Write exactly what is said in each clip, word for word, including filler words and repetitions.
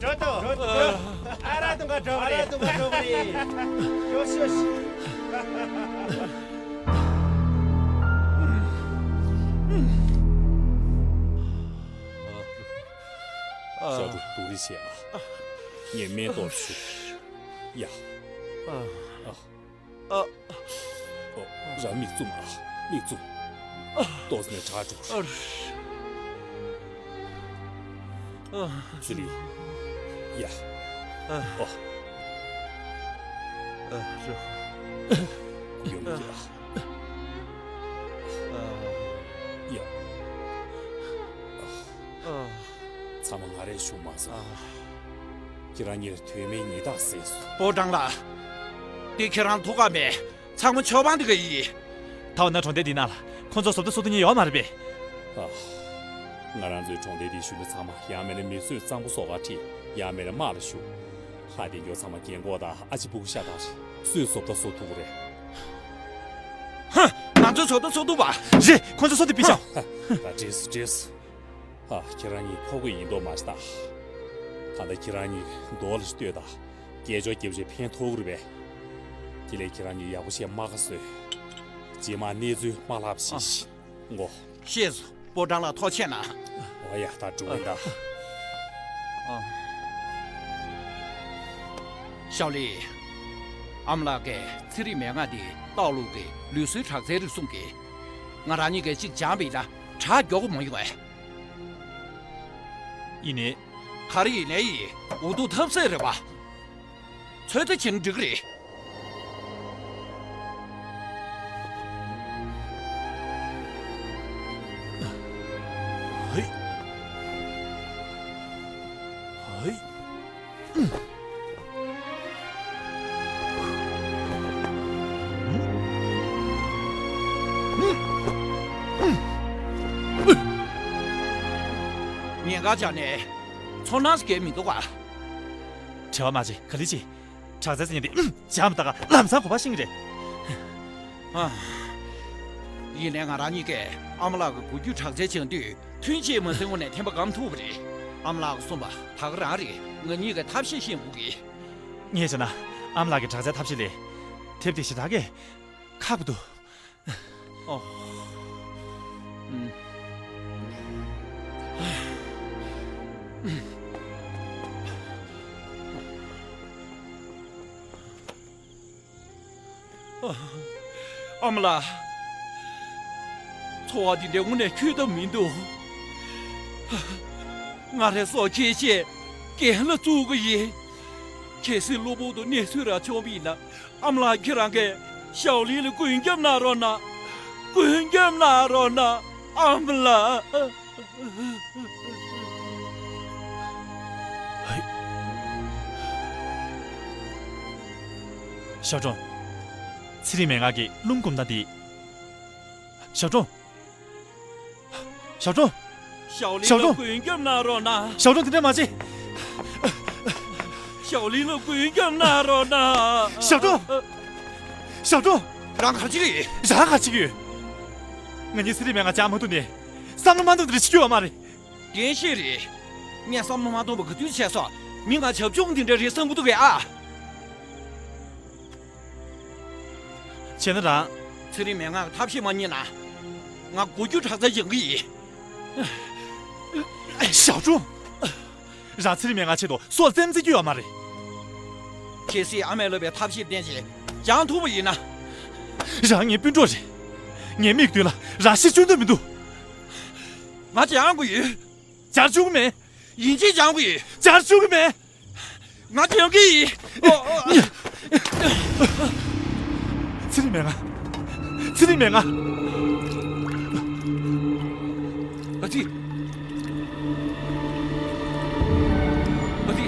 འགྲོ་དང་། ཨ་ར་དང་ག་འགྲོ་བ་རེད། འགྲོ་ཤོག་ཤོག་ཤ་དྲུག་སྡུག་རེ་བྱེད་ཨ། ངས་སྨན་གཏོར་ཞུ། ཡ། ཨ། ཨ། ཨོ། རང་མིག་བཙུམ་ཨ། མིག་བཙུམ། ཨ། ཏོག་ཙམ་ནས་དྲག་འགྲོ། ཨ། ཨ། ཚུ་ལི། ཡ། ཨ། ཨོ། ཨ། རོ། ཡོང་གི་ཨ། ཨ། ཡ། ཨ། ཨ། ཚང་མ་ང་རས་ཞུ་མ་སོང་། ཨ། ཁྱེད་རང་གཉིས་དོན་མེད་ཉེས་རྡུང་བཟོས་སོང་། པོ་ཀྲང་ལགས། འདི་ཁྱེད་རང་ཐུགས་ཁག་མེད། ཚང་མ་ཆོས་འབངས་འདི་ག་ཡིན། ད་འོ་ན་གྲོང་སྡེ་འདི་ནང་ལ་ཁོང་ཚོ་བཟོ་ལྟ་བཟོ་ཐུབ་མཁན་ཡོད་མ་རེད་པས། ཨ། ང་རང་ཚོའི་གྲོང་སྡེ་འདིའི་གཞོན་ནུ་ཚང་མ་ཡང་མིན་ན་མི་གསོད་གཙང་པོ་བཟོ་གར་ཁྲིད། ཡང་མིན་ན་དམག་ལ་ཞུགས། ཧ། དེ་མགྱོགས་ཚང་མ་རྒན་གོག་དང་ཨ་ཅེ་སྤུ་གུ་ཤ་སྟག་རེད། སུས་བཟོ་ལྟ་བཟོ་ཐུབ་ཀྱི་རེད། ཧ། ང་ཚོས་བཟོ་ལྟ་བཟོ་ཐུབ་པ་རེད། ཁོང་ཚོ་བཟོ་ལྟ་ཕུད་ཤོག་ད་བྲེལ་སོང་བྲེལ་སོང་། ཨ། ཁྱེད་རང་གཉིས་ཕོ་རྒོད་ཡིན་མདོག་མ་བྱེད་ད། ད་ལྟ་ཁྱེད་རང་གཉིས་རྡོ་ལ་ལྟོས་དང་། སྐད་ཅོར་རྒྱབ་བྱས་ཕན་ཐོགས་ཀྱི་རེད་པས། དེ་ལས་ཁྱེད་རང་གཉིས་ཡག་པོ་བྱས་རྨ་ཁ་བཟོས། རྗེས་མ་གནས་ཚུལ་མ་ལྷག་པ་ཞིག་ཨ། ཤེས་སོང་། པོ་ཀྲང་ལགས་ཐུགས་རྗེ་གནང་། འོ་ཡ། ད་འགྲོ་གི་ཡིན་ད། ཨ། ཤའོ་ལི། ཨ་མ་ལགས་ཀྱིས་ཚན་རིག་མན་ངག་འདི་ཏའོ་ལུའུ་གི་ལུས་སྲོལ་དྲག་རྩལ་རེད་གསུངས་ཀྱི། ང་རང་གཉིས་ཀྱིས་གཅིག་སྦྱངས་པ་ཡིན་ན་དྲག་མགྱོགས་པོ་མ་ཡོང་ངས། ཡིན་ནའི། ག་རེ་ཡིན་ནའི་ཡིན། འུ་ཐུག་ཐབས་ཟད་རེད་པ། ཚོད་ལྟ་བྱེད་ན་འགྲིག་གི་རེད། ཧེ། ཧེ། ཉེན་ཁ་ཆགས་ནས་ཚོར་སྣང་ཞིག་མི་འདུག་ག་བྲེལ་བ་མ་བྱེད། ག་ལེར་བྱེད། དྲག་རྩལ་ཟེར་མཁན་དེ་སྦྱངས་པ་ད་ག་ལམ་སང་གོ་བ་ཤེས་ཀྱི་རེད། ཨ། ཡིན་ནའི་ང་རང་གཉིས་ཀས་ཨ་མ་ལགས་ཀྱི་འགུལ་སྐྱོད་དྲག་རྩལ་སྦྱང་དུས་ ཐུན་གཅིག་མ་ཟིན་གོང་ནས་ཐེམ་པ་སྒམ་ཐུབ་པ་རེད། ཨ་མ་ལགས་གསུངས་པ་ད་ག་རང་རེད། ང་གཉིས་ཀྱིས་ཐབས་ཤེས་ཤེས་དགོས་ཀྱི། ངས་བྱས་ན་ཨ་མ་ལགས་ཀྱི་དྲག་ཆས་ཐབས་ཤེས་ལས་དེབ་དེ་ཞེ་དྲག་གི་ཁག་པོ་འདུག། ཨོ། ཨུམ། ཨ་མ་ལགས། འཚོ་བ་འདི་འདྲའི་དངོས་གནས་འཁྱོལ་ཐབས་མི་འདུག། ང་རའི་སྲོག་ཁྱེར་བྱས་འགན་ལ་བཙུགས་ཀྱི་ཡིན། གལ་སྲིད་གློ་བུར་དུ་གནས་ཚུལ་ར་བྱུང་བ་ཡིན་ན། ཨ་མ་ལགས་ཁྱེད་རང་གིས་ཞའོ་ལི་ལ་མགོན་སྐྱབས་གནང་རོགས་གནང་། མགོན་སྐྱབས་གནང་རོགས་གནང་། ཨ་མ་ལགས། ཞའོ་ཀྲུང་། ཚེ་རིང་མན་ངག་གི་རླུང་སྒོམ་སྟངས་འདི། ཞའོ་ཀྲུང་། ཞའོ་ཀྲུང་། ཞའོ་ལི་ཞའོ་ལ་ཀྲུང་། མགོན་སྐྱབས་གནང་རོགས་གནང་། ཞའོ་ཀྲུང་། དེ་འདྲ་མ་བྱེད། ཞའོ་ལི་ལ་མགོན་སྐྱབས་གནང་རོགས་གནང་། ཞའོ་ཀྲུང་། ཞའོ་ཀྲུང་། རང་ག་རེ་བྱེད་ཀྱི་ཡོད། རང་ག་རེ་བྱེད་ཀྱི་ཡོད། ང་གཉིས་ཚེ་རིང་མན་ངག་སྦྱང་མ་ཐུབ་ནས་བསམ་བློ་མ་འདང་དེ་འདྲ་བྱེད་རྒྱུ་ཡོད་མ་རེད། རྒན་ཤེས་རེད། ངས་བསམ་བློ་མ་གཏོང་བ་ག་དུས་བྱས་སོང་། མི་ང་བྱབ་ཆུང་འདི་འདྲ་རེད་བསམ་གྱི་འདུག་གས་ཨ། བྱས་ན་རང་། ཚེ་རིང་མན་ངག་གི་ཐབས་ཤེས་མ་རྙེད་ན། ང་མགོ་སྒྱུར་དྲག་རྩལ་སྦྱང་གི་ཡིན། ཞའོ་ཀྲུང་། རང་ཚེ་རིང་མན་ངག་ཆེད་དུ་སྲོག་བཙན་འཛིན་རྒྱུ་ཡོད་མ་རེད། གལ་སྲིད་ཨ་མས་བསླབས་པའི་ཐབས་ཤེས་བསྟེན་བྱས་སྦྱང་ཐུབ་པ་ཡིན་ན། རང་ངའི་སྤུན་གྲོགས་རེད། ངའི་མིག་མདུན་ལ་རང་ཤི་བཅུག་འདོད་མི་འདུག། ང་སྦྱང་དགོས་ཡོད། སྦྱང་བཅུག་གི་མེད། ཡིན་གཅིག་སྦྱང་དགོས་ཡོད། སྦྱང་བཅུག་གི་མེད། ང་སྦྱང་གི་ཡིན། ཨོ། ཨོ། ཚེ་རིང་མན་ངག། ཚེ་རིང་མན་ངག། ཨ་ཙི། ཨ་ཙི།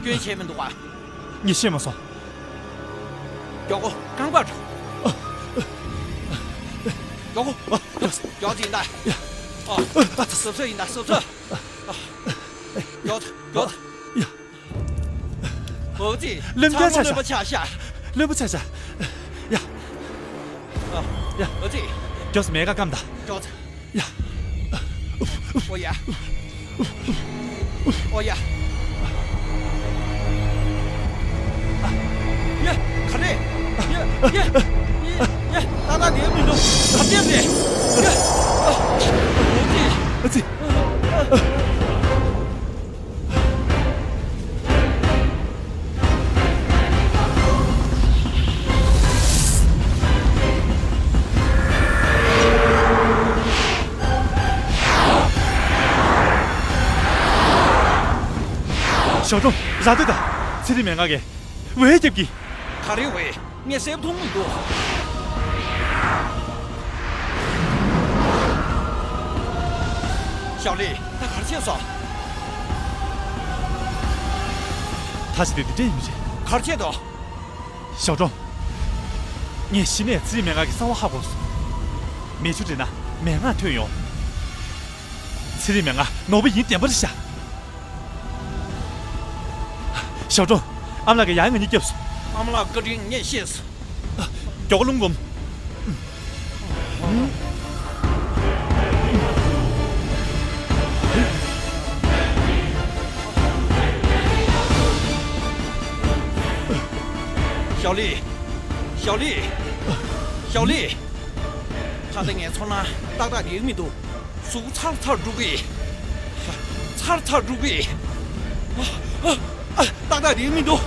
སྐྱོན་ཆེ་མི་འདུག་ག། ངས་ཤེས་མ་སོང་། མགྱོགས་པོ་རྐང་པར་འགྲོ། མགྱོགས་པོ། མགྱོགས་ཙམ་ཡིན་ད། ཨ། ཟབ་ཟབ་ཡིན་ད་ཟབ་ཟབ། མགྱོགས་ཙམ་མགྱོགས་ཙམ། ཨོ་ཙི། ལམ་ཁ་ཚང་མ་ཆག་ཤག། རློན་པ་ཆག་ཤག། ཡ། ཨ། ཡ། ཨོ་ཙི། མགྱོགས་ཙམ་མེ་ཁ་སྐམ་ད། མགྱོགས་ཙམ། ཡ། ཨོ་ཡ། ཨོ་ཡ། ཡ། ག་རེ། ཡ། ཡ། ཡ། ཏག་ཏག་བསྡད་མི་འདུག། ག་བསྡད་རེད། ཡ། ཨོ་ཙི། ཨ་ཙི། ཞའོ་ཀྲུང་། རང་སྡོད་དང་། ཚེ་རིང་མན་ངག་གིས་འོད་རྒྱབ་ཀྱི། ག་རེ་འོད། ངས་གསལ་པོ་མཐོང་གི་འདུག། ཞའོ་ལི། ད་ག་རེ་བྱས་སོང་། ད་ཅི་དེ་འདི་འདྲ་ཡིན་མི་རེད། ག་རེ་བྱས་འདུག། ཞའོ་ཀྲུང་། ངས་གཞི་ནས་ཚེ་རིང་མན་ངག་གི་གསང་བ་ཧ་གོ་སོང་། མེ་ཆུ་འདྲེན་ན་མན་ངག་ཐོན་ཡོང་། ཚེ་རིང་མན་ངག་ནོར་བུ་ཡིན་བདེན་པ་རེད་ཤག། ཞའོ་ཀྲུང་། ཨ་མ་ལགས་ཀྱིས་ཡང་ང་གཉིས་བསྐྱབས་སོང་། ཨ་མ་ལགས་བཀའ་དྲིན་ངས་ཤེས་སོང་། མགྱོགས་པོ་རླུང་སྒོམ། ཞའོ་ལི། ཞའོ་ལི། ཞའོ་ལི། ད་ལྟ་ངའི་ཚོར་སྣང་ཏག་ཏག་ཡོད་མི་འདུག། གཟུགས་ཚར་ཚར་འགྲོ་གི། ཚར་ཚར་འགྲོ་གི། ཏག་ཏག་རེད་མི་འདུག།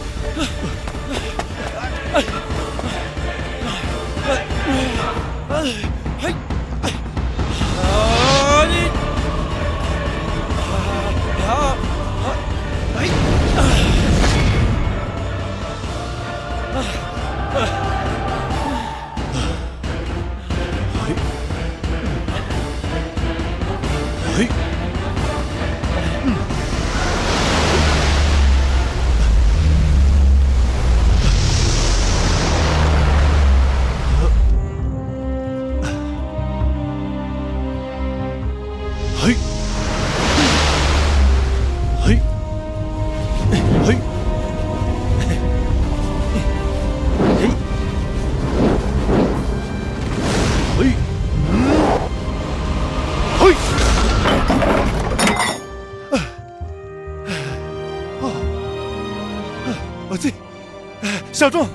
ཀྲོང་།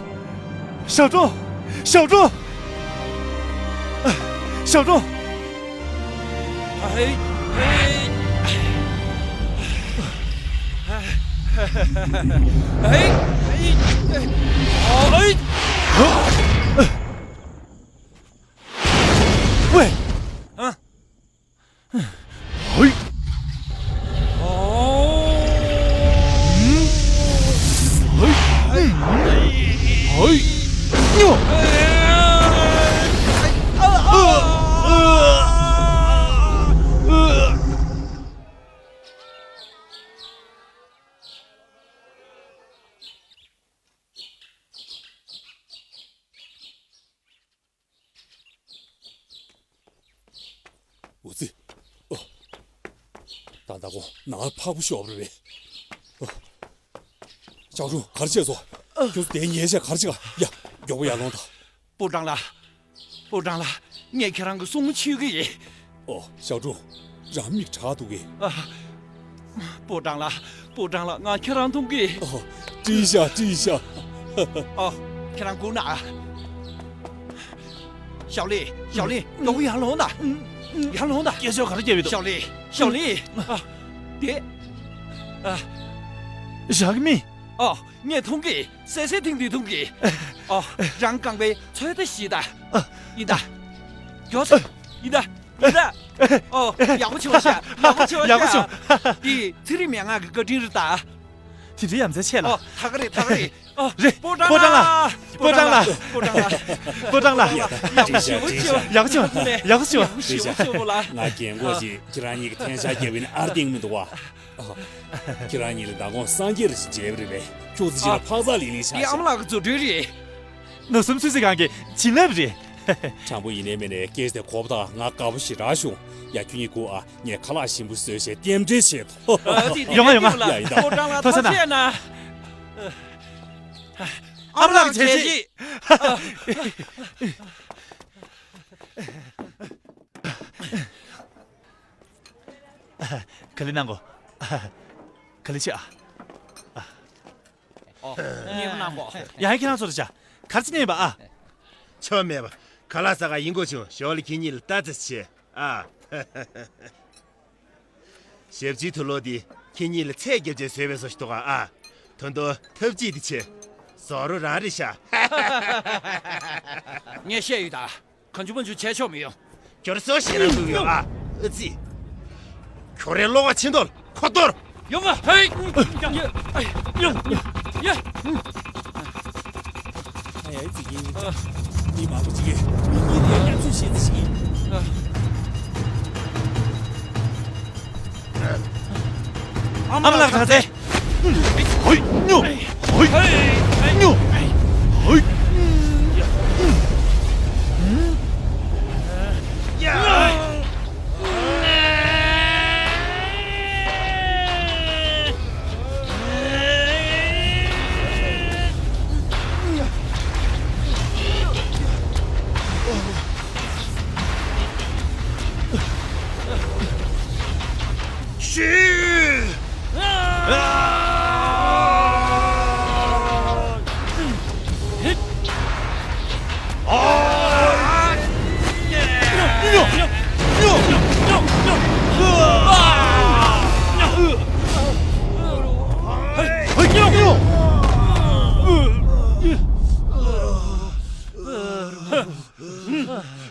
ཞའོ་ཀྲོང་། ཞའོ་ཀྲོང་། ཞའོ་ཀྲོང་། ཧེ། ཧེ། ཧེ། ཧེ། ཨ། ཧེ། ཝེ། ཨ། ཧོ། ཧོ། ཧོ། ཧོ། ཉོ། ཨ། ཨ། ཨ། འུ་ཙི། ཨོ། ད་ད་གོ་ནང་ལ་ཕག་པ་ཤོར་བ་རེད་པས། ཨོ། ཞའོ་ཀྲོང་ག་རེ་བྱས་སོང་། ཨ། ཁྱོད་ཚོ་དེ་ཉལ་བྱས་ག་རེ་བྱེད་ག། ཡ། མགྱོགས་པོ་ཡར་ལོངས་དང་། པུའུ་ཀྲང་ལགས། པུའུ་ཀྲང་ལགས། ངས་ཁྱེད་རང་གི་སྲུ་མོ་འཚོལ་གི་ཡིན། ཨོ། ཞའོ་ཀྲོང་། རང་མིག་དྲག་འདུག་གས། ཨ། པུའུ་ཀྲང་ལགས། པུའུ་ཀྲང་ལགས། ང་ཁྱེད་རང་མཐོང་གི། ཨོ། བཀྲིན་ཆེ། བཀྲིན་ཆེ། ཨོ། ཁྱེད་རང་སྒུག་ན། ཞའོ་ལི། ཞའོ་ལི། མགྱོགས་པོ་ཡར་ལོངས་དང་། ཡར་ལོངས་དང་། སྐད་ཆ་ག་རེ་བརྒྱབ་ཡོད་འདུག། ཞའོ་ལི། ཞའོ་ལི། ཨ། དེ། ཨ། ཞག་མི། ཨོ། ངས་མཐོང་གི། གསལ་གསལ་ཐིང་ཐིང་མཐོང་གི། ཨོ། རང་རྐང་པའི་ཚོད་ལྟ་ཞིག་ད། ཨ། ཡིན་ད། མགྱོགས་སེ། ཡིན་ད། ཡིན་ད། ཨོ། ཡག་པོ་བྱུང་ཤག། ཡག་པོ་བྱུང་ཤག། ཡག་པོ་བྱུང་། འདི་ཚེ་རིང་མན་ངག་གི་བཀའ་དྲིན་རེད་ད། དེ་འདྲའི་ཡ་མཚན་ཆེ་ལ། ཨོ། ད་ག་རེད། ད་ག་རེད། ཨོ། རེད། པུའུ་ཀྲང་ལགས། པུའུ་ཀྲང་ལགས། པུའུ་ཀྲང་ལགས། པུའུ་ཀྲང་ལགས། ཡག་པོ་བྱུང་། ཡག་པོ་བྱུང་། ཡག་པོ་བྱུང་། ཡག་པོ་བྱུང་། ང་རྒན་གོག་ཅིག་ཁྱེད་རང་གཉིས་ཀྱི་འཐེན་ཤག་རྒྱབ་ཡིན་ཨར་ཏིང་མི་འདུག་བ། ཁྱེད་རང་གཉིས་ལ་མདང་དགོང་སངས་རྒྱས་རེ་ཞིག་མཇལ་བ་རེད་པས། ཁྱོད་ཚོ་ཅིག་ལ་འཕག་འཚག་ལི་ལི་ཆགས་ཤག། ཨ། འདི་ཨ་མ་ལགས་ཀྱི་རྫུ་འཕྲུལ་རེད། ནག་གསུམ་ཚོས་ཚིག་སྒང་གི་བྱིན་རླབས་རེད། དྲང་པོ་ཡིན་ནའི་མིན་ནའི་སྐད་དེ་གོ་བ་དང་ང་དགའ་པོ་ཞེ་དྲག་བྱུང་། ཡ། ཁྱོད་གཉིས་སྒུག་ཨ། ངས་ཁ་ལག་ཞིམ་པོ་བཟོས་བྱས་རྟེན་འབྲེལ་བྱེད་དོ། ཡོང་ང་ཡོང་ང་། ཡ། ཡིན་ད། ཐུགས་རྗེ་གནང་། ཨ་མ་ལགས་ཀྱི་བྱས་རྗེས། ག་ལེ་གནང་གོ། ག་ལེ་ཆེ་ཨ། ཨོ། སྙན་པོ་གནང་གོ། ཡ་ཧེ། ཁྱེད་རང་ཚོ་རེ་བྱ། ག་རེ་བྱེད་ནས་ཡིན་པ་ཨ། ཆོ་མེད་པ། ཁ་ལག་ཟ་ག་ཡིན་གོ་བྱུང་། ཞའོ་ལི་ཁྱེད་གཉིས་ལ་ལྟ་ཙམ་བྱེད་ཨ། ཞབས་ཕྱིའི་དུག་ལོག་འདི་ཁྱེད་གཉིས་ལ་ཚད་བརྒྱབ་བྱས་བཟོས་པའི་བཟོ་ཞིག་འདུག་ག་ཨ། ད་དུང་ཐབས་ཅིག་འདི་བྱེད། ཟོག་རོ་རང་རེད་ཤག། ངས་བཤད་ཡོད་ད། གང་བྱུང་མང་བྱུང་བྱས་ཆོག་མི་ཡོང་། ཁྱོད་སོ་ཞེ་རང་འདུག་ཡོད་ཨ། ཨ་ཙི། ཁྱོད་རའི་བློ་ཁ་ཕྱིན་དོ། ཁོ་ཐོར། ཡོང་ཨ། ཧེ། ཡ། ཡ། ཡ། ཡ། ཨ་ཡ། ཨ་ཙི་ཡིན། མི་མང་པོ་ཅིག་གིས་མི་གཉིས་དེ་བརྙས་བཅོས་བྱེད་ཙི་ཞིག་ཡིན། ཨ་མ་ལགས་ད་ཚེ། ཧོ། ཉོ། ཧོ། ཉོ། ཧོ།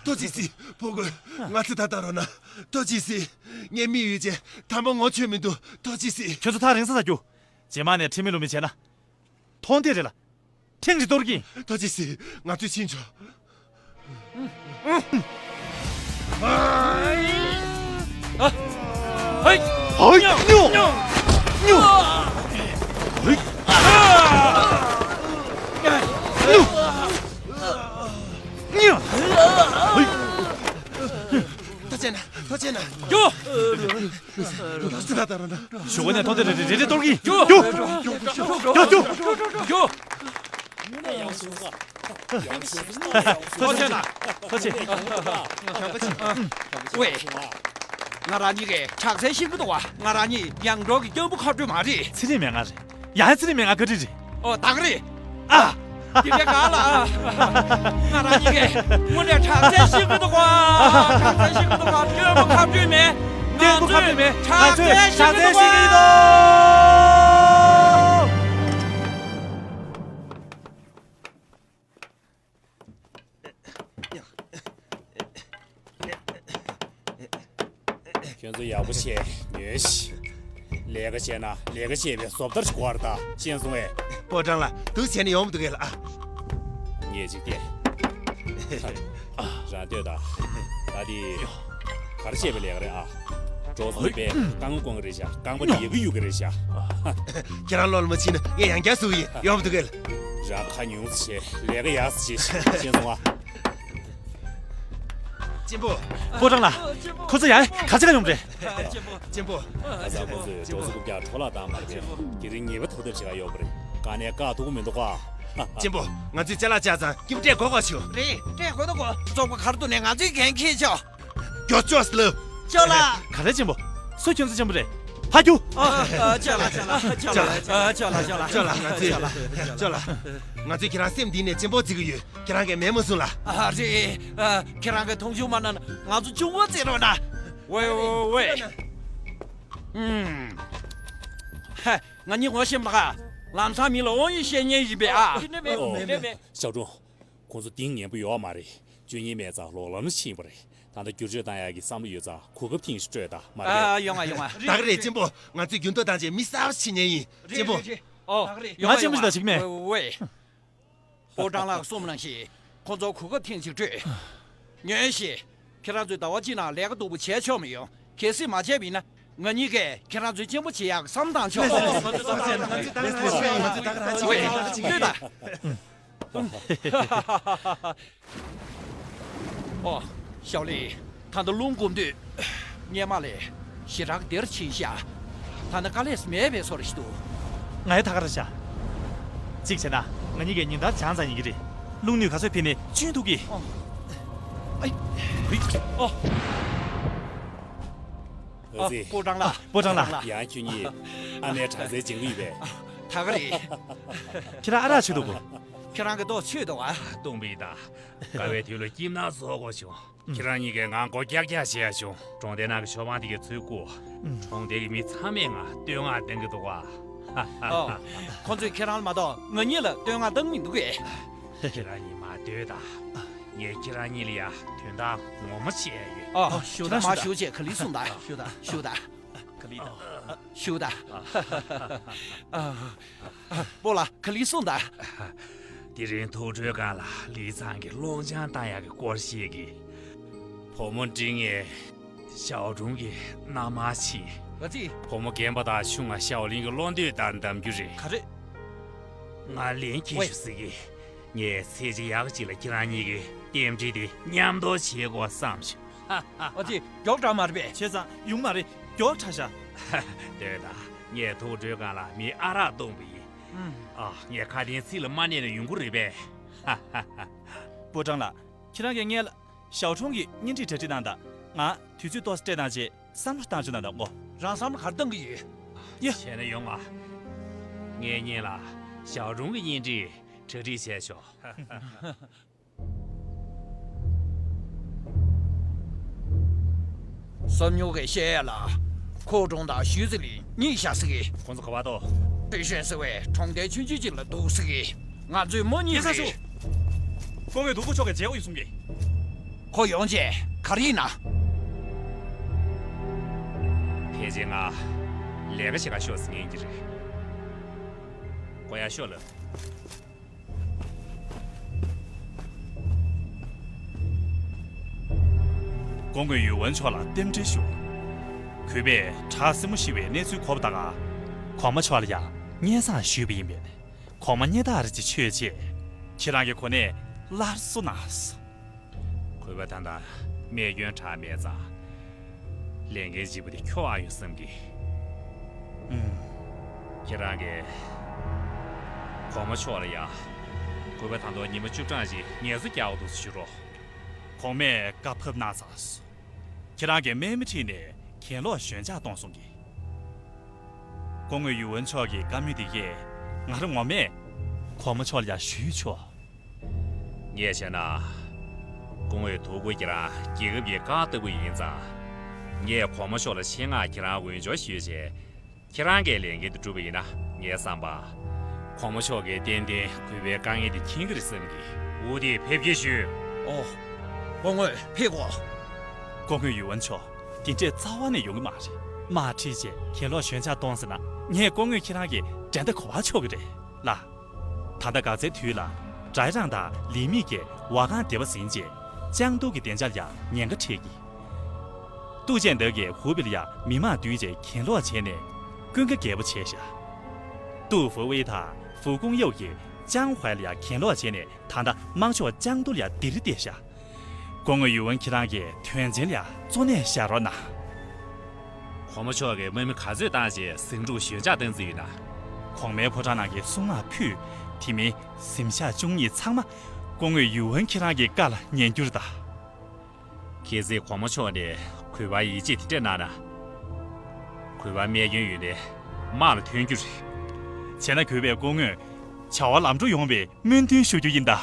ཏོ་ཅི་སི། ཕོ་རྒོད། ང་ཚོ་ད་ལྟ་རོ་ན། ཏོ་ཅི་སི། ངའི་མི་ཡུལ་ཅན་དམ་པ་ངོ་ཆོད་མི་འདུག། ཏོ་ཅི་སི། ཁྱོད་ཚོ་ཐག་རིང་ས་ས་རྒྱུགས། རྗེས་མ་ནས་ཁྲིམས་མེད་ལུགས་མེད་བྱས་ན། མཐོང་ཐེངས་རེ་ལ་ཐེངས་རེ་གཏོར་གྱིན། ཏོ་ཅི་སི། ང་ཚོས་ཕྱིན་ཆོག། ཨ། ཧེ། ཉོ། ཉོ། ཉོ། ཧེ། ཉོ། ཉོ། ཧེ། ཐག་བཅད་ན། ཐག་བཅད་ན། ཉོ། ལགས་སོ། ད་ད་རང་ད། ཞོགས་པ་ནས་མཐོང་དེ་རེ་རེ་རེ་རེ་གཏོར་གྱིན། ཉོ། ཉོ། ཉོ། ཉོ། ཉོ། ཐུགས་རྗེ་གནང་། ཐུགས་རྗེ། ཝེ། ང་རང་གཉིས་ཀས་དྲག་རྩལ་ཤེས་ཀྱི་འདུག་བ། ང་རང་གཉིས་ཡང་འབྲོག་གི་སྐྱོ་པོ་ཁ་སྤྲོད་མ་རེད། ཚེ་རིང་མན་ངག་རེད། ཡང་ཚེ་རིང་མན་ངག་བཀའ་དྲིན་རེད། ཨོ། ད་ག་རེད། ཨ། དེ་འདྲ་ག་ལ། ང་རང་གཉིས་ཀས་དངོས་གནས་དྲག་རྩལ་ཤེས་ཀྱི་འདུག་ག་དྲག་རྩལ་ཤེས་ཀྱི་འདུག་ག་སྐྱོན་མ་ཁ་བྲོས་མེད། ང་ཚོས་དྲག་རྩལ་ཤེས་ཀྱི་འདུག་ཁྱོད་ཚོ་ཡག་པོ་བྱས་ཉོན་ཞིག་ལས་ཀ་བྱས་ན་ལས་ཀ་བྱས་པའི་བཟོ་ལྟ་ཞིག་དགོས་རེད་ད། ཤེས་སོང་ངས། པོ་ཀྲང་ལགས། འདུག་བྱས་ནས་ཡོང་མི་འདུག་གས་ལ་ཨ། ངས་ཅིག་བལྟས། རང་ལྟོས་དང་། ད་དེ་ག་རེ་བྱས་པའི་ལས་ཀ་རེད་ཨ། གྲོགས་ཚོ་པས་རྐང་དཀོན་རེད་ཤག་རྐང་པ་དེ་ཡག་གི་ཡོད་གི་རེད་ཤག་ཁྱེད་རང་བློ་ལ་མ་ཕྱིན་ན་ངས་ཡང་བསྐྱར་བཟོ་གི་ཡིན། ཡོང་མི་འདུག་གས་ལ། རང་ཁ་ཉུང་ཙམ་བྱས་ལས་ཀ་ཡག་ཙམ་བྱེད་ཤེས་སོང་ཨ། གཅེན་པོ། པོ་ཀྲང་ལགས། ཁོ་ཚོ་ཡང་ག་ཚོད་ཡོང་རེད། གཅེན་པོ། ཁ་སང་ཁོ་ཚོས་གྲོགས་ཚོ་རྐུབ་བཀྱག་འཕྲོ་བརླག་བཏང་མ་རེད་པས། དེ་རིང་ཉེས་པ་ཐོབ་ཐབས་བྱེད་ག་ཡོད་པ་རེད། དཀའ་གནད་བཀག་ཐུབ་ཀྱི་མི་འདུག་ག་གཅེན་པོ། ང་ཚོས་ཅ་ལག་བཅག་ཙང་སྐྱིད་པོ་སྤྲད་དགོས་གོ་ཆོག་རེད། སྤྲད་དགོས་དོ་གོ་རྫོགས་པ་གར་དུ་ནས་ང་ཚོའི་འགན་འཁྱེར་ཆོག་རྒྱོ་ཅོས་ལབ། ཅོ་ལ། ག་རེ་གཅེན་པོ། སུ་ཁྱོད་ཚོ་གཅེན་པོ་རེད། ཕ་རྒྱུ། ཨ། ཨ། ཅོ་ལ་ཅོ་ལ་ཅོ་ལ་ཨ། ཅོ་ལ་ཅོ་ལ་ཅོ་ལ་ཅོ་ལ། ང་ཚོས། ཅོ་ལ། ང་ཚོས་ཁྱེད་རང་སེམས་གཏིང་ནས་གཅེན་པོ་བརྩི་གི་ཡོད། ཁྱེད་རང་གིས་མེད་མ་བཟུང་ལ། ཨ། རེད། ཨ། ཁྱེད་རང་གིས་མཐོང་ཆུང་མ་གནང་ན་ང་ཚོ་གཅུང་པོ་བརྩི་རོགས་གནང་། ཝེ་ཝེ་ཝེ། ཨུམ། ཧ། ང་གཉིས་ངོ་ཤེས་མ་ག་ལམ་སང་མི་ལ་དབང་ཡོད་བཤད་མཁན་ཡིན་པས་ཨ། དེ་འདྲ་མེད། ཨོ། དེ་འདྲ་མེད། ཞའོ་ཀྲུང་། ཁོང་ཚོ་གཏིང་ངན་པོ་ཡོད་མ་རེད། བཅོས་ཉེས་མེད་ཙང་ལོག་ལམ་ལ་ཕྱིན་པ་རེད། ད་ལྟ་བསྒྱུར་བཅོས་བཏང་ཡག་གི་བསམ་བློ་ཡོད་ཙང་གོ་སྐབས་ཐེངས་ཤིག་སྤྲོད་དང་མ་རེད། ཨ། ཡོང་ང་ཡོང་ང་། ད་ག་རེད་གཅེན་པོ། ང་ཚོས་འགྱུར་ལྡོག་བཏང་རྗེས་མི་གསར་པ་ཞིག་ཉན་ཡིན། གཅེན་པོ། རེད་རེད་རེད། ཨོ། ད་ག་རེད། ཡོང་ང་། གཅེན་པོ་ཞིག་དང་ཞིག་མེད། ཝེ་ཝེ། པོ་ཀྲང་ལགས་གསུངས་ནང་བཞིན་ཁོང་ཚོར་གོ་སྐབས་ཐེངས་གཅིག་སྤྲོད། ཉོན་ཞིག་ཁྱེད་རང་ཚོས་ཟླ་བ་གཅིག་ནང་ལས་ཀ་སྡུག་པོ་བྱས་ཆོག་མི་ཡོང་། གལ་སྲིད་མ་བྱས་པ་ཡིན་ན་ང་གཉིས་ཀས་ཁྱེད་རང་ཚོའི་གཅེན་པོ་བྱེད་ཡག་བསམ་བཏང་ཆོག་ལྟོས་དང་། ཨོ། ཞའོ་ལི། ད་ལྟ་རླུང་སྒོམ་དུས། སྔས་མ་ལས་ཞེ་དྲག་བདེར་ཕྱིན་ཤག་ད་ནི་དཀའ་ལས་མེད་པའི་བཟོ་འདྲ་ཞིག་འདུག་ང་ཡང་ད་ག་རེ་བྱ། གཅིག་བྱས་ན་ང་གཉིས་ཀས་ཉིན་ལྟར་བྱང་ཙམ་ཡིན་གྱི་རེད། རླུང་ནུས་ག་ཚོད་ཕི་ནས་གཅུན་ཐུབ་ཀི། ཨོ། ཨི། ཨོ། ཨ། པོ་ཀྲང་ལགས། པོ་ཀྲང་ལགས། ཡང་ཁྱོད་གཉིས་ཨ་མའི་དྲག་རྩལ་སྦྱང་གི་ཡོད་པས། ད་ག་རེད། ཁྱེད་རང་ཨ་རག་མཆོད་འདུག་གོ། ཁྱེད་རང་གིས་ཏོག་མཆོད་འདུག་ཨ། སྟོང་པའི་ད། དགའ་བའི་དུས་ལ་སྐྱིད་སྣང་བཟོ་དགོས་བྱུང་། ཁྱེད་རང་གཉིས་ཀས་ང་མགོ་ཀྱག་ཀྱག་བྱས་ཡ་བྱུང་། གྲོང་སྡེ་ནང་གི་ཞོ་པང་དེ་གའི་ཚུར་བསྐུར། གྲོང་སྡེ་གི་མི་ཚང་མས་ང་བསྟོད་བསྔགས་གཏོང་གི་འདུག་ག། ཨོ། ཁོ་ཚོས་ཁྱེད་རང་ལ་མ་གཏོགས་ང་གཉིས་ལ་བསྟོད་བསྔགས་གཏོང་མི་འདུག་གས། ཁྱེད་རང་གཉིས་མ་སྡོད་དང་། ངས་ཁྱེད་རང་གཉིས་ལ་ཡ་དོན་དག་ངོ་མ་བཤད་ཡ་ཡོད། ཨོ། ཞུ་དང་། མར་ཞུ་བྱས་ག་ལེར་གསུངས་དང་། ཞུ་དང་། ཞུ་དང་། ག་ལེར་དང་། ཞུ་དང་། ཨ། པོ་ལགས་ག་ལེར་གསུངས་དང་། དེ་རིང་ཐུགས་སྤྲོའི་སྒང་ལ་ལི་ཚང་གི་སློབ་སྦྱོང་བཏང་ཡག་གི་སྐོར་བཤད་གི། བུ་མོ་འབྲིང་ངས་ཞའོ་ཀྲུང་གི་མནའ་མར་ཕྱིན། ཨ་ཙི། བུ་མོ་རྒན་པ་དང་ཆུང་བ་ཞའོ་ལིན་གྱི་བློ་འདོད་ལྟར་གདམ་རྒྱུ་རེད། ག་རེ། ང་ལན་འཁྱེར་ཞུ་ཟེར་གི། ངས་ཚེས་གཅིག་ཡག་གཅིག་ལ་ཁྱེད་རང་གཉིས་ཀྱི་རྟེན་འབྲེལ་དེ་མཉམ་དུ་བྱེད་དགོས་བསམ་བྱུང་། ཨ་ཙི། མགྱོགས་དྲགས་མ་རེད་པས། བྱས་ཙང་ཡོང་མ་རེད། མགྱོགས་དྲགས་ཤག་ལྟོས་དང་། ངས་ཐུགས་སྤྲོའི་སྒང་ལ་མི་ཨ་རག་བཏུངས་པ་ཡིན། ཨ། ངས་ཁ་དན་ཚིག་ལ་མ་གནས་ན་ཡོང་གི་རེད་པས། པོ་ཀྲང་ལགས། ཁྱེད་རང་གིས་སྔོན་ལ་ཞའོ་ཀྲུང་གི་གཉེན་སྒྲིག་གྲ་སྒྲིག་གནང་དང་། ང་དུས་ཚོད་ཏོག་ཙམ་སྤྲད་གནང་རྗེས་བསམ་བློ་བཏང་ཆོག་གནང་དང་གོ། རང་བསམ་བློ་ག་རེ་བཏང་གི་ཡོད། ཡ། བྱས་ན་ཡོང་ང་། ངའི་གཉེན་ལ་ཞའོ་ཀྲུང་གི་གཉེན་སྒྲིག་གྲ་སྒྲིག་བྱས་ཆོག་བསམ་མྱོང་གིས་བཤད་ཡ་ལ། ཁོ་ཀྲུང་དང་ཞུས་ཙི་ལིན་གཉིད་ཤར་ཟེར་གི། ཁོང་ཚོ་ག་པར་འདུག་པེ་ཤོན་ཟེར་བའི་གྲོང་རྡལ་ཆུང་ཆུང་ཅིག་ལ་འདུག་ཟེར་གི། ང་ཚོས་མོ་གཉིས་ཀྱི་ས་ཞུ། ཀོང་ངེ་དུ་ཀུ་མཆོག་གིས་མཇལ་དགོས་ཡོད་གསུང་གི། ཁོ་ཡོང་རྗེས་ག་རེ་ཡིན་ན། ཕལ་ཆེར་ང་ལས་ཀ་བྱེད་ག་ཤོག་ཟེར་མཁན་གྱི་རེད། ཁོ་ཡར་ཤོག་ལབ། ཀོང་ངེ་ཡུས་ཝུན་མཆོག་ལ་རྟེན་འབྲེལ་ཞུ། གུས་པས་བྲག་སྲིན་མོ་ཤི་བའི་གནས་ཚུལ་གོ་བ་ད་ག་གོང་མ་མཆོག་ལ་ཡང་སྙན་སེང་ཞུས་པ་ཡིན་པས། གོང་མ་སྙན་ཐག་རིང་ཅིག་ཆོད་རྗེས། ཁྱེད་རང་གི་གོ་གནས་སླར་གསོ་གནང་སོང་། གུས་པ་ད་ལྟ་རྨས་སྐྱོན་དྲག་མེད་ཙང་། ལས་འགན་ལྗིད་པོ་དེ་འཁྱོལ་བ་ཡོང་བསམ་གི། ཨུམ། ཁྱེད་རང་གིས་གོང་མ་མཆོག་ལ་ཡ། གུས་པ་ད་དུང་ཉི་མ་བཅུ་གྲངས་ཤིག་ངལ་གསོ་རྒྱག་དགོས་འདུག་ཟེར་ཞུ་རོགས། གོང་མས་བཀའ་ཕབ་གནང་ཚར་སོང་། ཁྱེད་རང་གིས་སྨན་མི་ཁྲིད་ནས་གྱེན་ལོག་ཞོད་འཇགས་གཏོང་སོང་གི། སྐུ་ངོ་ཡུས་ཝུན་མཆོག་གི་བཀའ་མོལ་འདི་གས་ང་རང་ངོ་མས་ གོང་མ་མཆོག་ལ་ཡང་ཞུས་ཆོག་ངས་བྱས་ན། སྐུ་ངོ་ཐུག་གུ་ཁྱེད་རང་རྒྱལ་ཁབ་ཀྱི་རྐང་ལྟ་བུ་ཡིན་ཙང་། ངས་གོང་མ་མཆོག་ལ་ཆེད་མངགས་ཁྱེད་རང་འོས་སྦྱོར་ཞུས་བྱས། ཁྱེད་རང་གིས་ལས་འགན་དེ་བསྒྲུབས་པ་ཡིན་ན་ངའི་བསམ་པ། གོང་མ་མཆོག་གིས་ཏན་ཏན་གུས་པའི་དཀའ་ངལ་དེ་མཁྱེན་གྱི་རེད་བསམ་གི་འོ་དེ་ཕེབས་སྐྱེལ་ཞུས། ཨོ། སྐུ་ངོ་ཕེབས་གོ། སྐུ་ངོ་ཡུས་ཝུན་མཆོག་དེ་འདྲས་རྩ་བ་ནས་ཡོང་གི་མ་རེད། དམག་ཁྲིད་བྱས་གྱེན་ལོག་ཞོད་འཇགས་གཏོང་ཟེར་ན་ངས་སྐུ་ངོ་ཁྱེད་རང་གི་འགྲན་ཟླ་གོ་བ་ཆོད་ཀྱི་རེད་ལ། ད་ལྟ་ག་ཚོད་དུས་ལ་ཀྲའི་ཀྲང་དང་ལི་མིག་གིས་ཝ་ཁང་སྡེ་པ་ཟིན་རྗེས་ཅང་ཏུའུ་གི་བདེ་འཇགས་ལ་ཡང་ཉེན་ཁ་འཕྲད་ཀྱི། ཏུའུ་ཅན་ཏེ་གིས་ཧུའུ་པེ་ལ་ཡང་མི་མང་བསྡུས་རྗེས་གྱེན་ལོག་བྱས་ནས་ཀུན་དགའ་རྒྱལ་པོ་བྱས་ཤག་ཏུའུ་ཧྥུ་ཝེ་དང་ཧྥུ་ཀུང་ཡའོ་གིས་ཅང་ཧུའེ་ལ་ཡང་གྱེན་ལོག་བྱས་ནས་ད་ལྟ་དམག་ཤོག་ཅང་ཏུའུ་ལ་ཡང་སྡིགས་ར་གཏད་ཤག་སྐུ་ངོ་ཡུས་ཝུན་ཁྱེད་རང་གིས་དོན་ཆེན་ལ་ཡང་གཙོ་གནད་བཞག་རོགས་གནང་། གོང་མ་མཆོག་གིས་དམག་མི་ག་ཚོད་བཏང་རྗེས་ཟིང་འཁྲུག་ཞོད་འཇགས་བཏང་རྩིས་ཡོད་ན། གོང་མའི་ཕོ་བྲང་ནང་གི་སྲུང་དམག་ཕུད་དེ་མིན་གཟིམ་ཤག་བཅུ་གཉིས་ཚང་མ་སྐུ་ངོ་ཡུས་ཝུན་ཁྱེད་རང་གི་བཀའ་ལ་ཉན་རྒྱུ་རེད་ད། གལ་སྲིད་གོང་མ་མཆོག་ནས་གུས་པར་ཡིད་ཆེས་དེ་འདྲས་གནང་ན། གུས་པར་སྨྲས་སྐྱོན་ཡོད་ནའི་དམག་ལ་ཐོན་རྒྱུ་རེད། བྱས་ན་གུས་པས་སྐུ་ངོས་བྱ་བ་ལམ་འགྲོ་ཡོང་བའི་སྨོན་འདུན་ཞུ་རྒྱུ་ཡིན་ད།